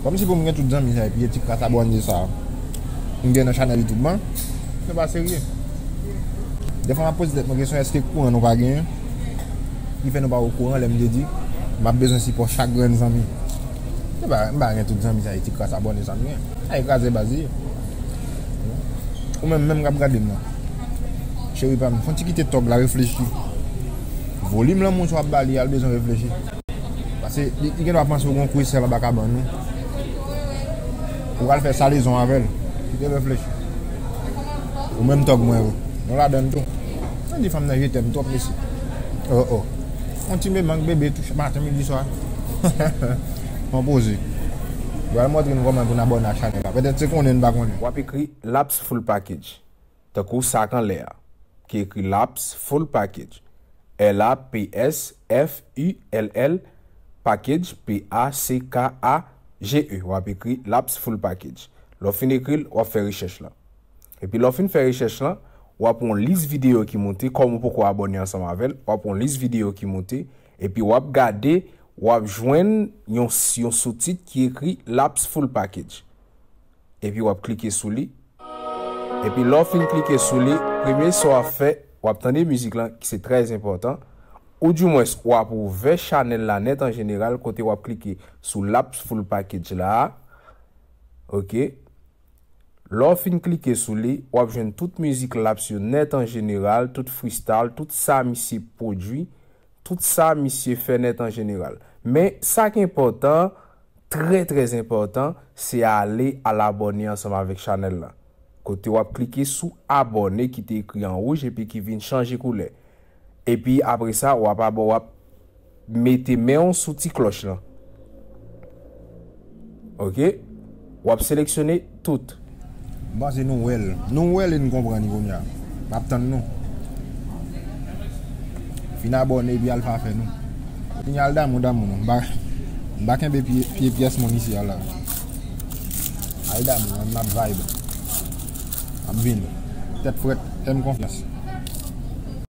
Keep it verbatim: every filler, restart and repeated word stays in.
Kòmsi pou m gen tout zanmi sa epi e ti kras abòne sa m gen nan chanèl YouTube mwen, se pa serye. Defwa m ap poze tèt mwen kesyon, èske kouran nou pa genyen? Ki fè nou pa okouran lè m te di m ap bezwen sipò chak grenn zanmi. Se pa, m pa gen tout zanmi sa e ti kras abòne sa m gen. Sa e kraze baz li ye. Ou menm, menm k ap gade m nan. Cheri pa m, fon ti kite tòg la reflechi. Volim lanmou sa w ap ba li a, l bezwen reflechi. Paske li, li gen dwa panse w gon kwi sèl anba kabann ou. Ou pral fè salezon avè l. Kite l reflechi. Ou menm tòg mwen yo. Nou ladann tou. Mwen di fanm nan je t'aime twòp mesye. Oh oh. On ti me mank bebe tou maten midi swa. Fon poze. Yo al montre n kòman pou n abòne ak chanèl la. Petèt se konnen n pa konnen. W ap ekri Laps Full Package. Tankou sa k anlè a, ki ekri Laps Full Package. L A P S F U L L Package, P A C K A G E. W ap ekri Laps Full Package. Lè w fin ekri l, w ap fè rechèch lan. Epi lè w fin fè rechèch lan, w ap wè yon lis videyo ki moute, kòm ou poko abòne ansanm avè l, w ap wè yon lis videyo ki moute, epi w ap gade, w ap jwenn yon, yon soutit ki ekri Laps Full Package. Epi w ap klike sou li. Epi lè w fin klike sou li, premye sa w ap fè, w ap tande mizik lan, ki se trè enpòtan, oudimwens w ap ouvè chanèl la nèt an jeneral, kote w ap klike sou Laps Full Package la a. Oke. Lè w fin klike sou li, w ap jwenn tout mizik Laps yo nèt an jeneral, tout freestyle, tout sa misye pwodui, tout sa misye fè nèt an jeneral. Men, sa k enpòtan, trè, trè enpòtan, se ale al abòne ansanm avèk chanèl la. Kote w ap klike sou abòne ki te ekri an wouj epi ki vin chanje koulè. Epi apre sa, w ap abò-, w ap mete men w sou ti klòch lan. Oke? W ap seleksyone tout. M panse nou wè l. Nou wè l e n konprann li kounye a. M ap tann nou. Fin abòne epi al pa fè nou. Kounye a al damou damou nou. M pa, m pa kenbe pye, pye pyès moun isi a la. Al damou, m ap vibe. M ap vin. Tèt frèt, fè m konfyans.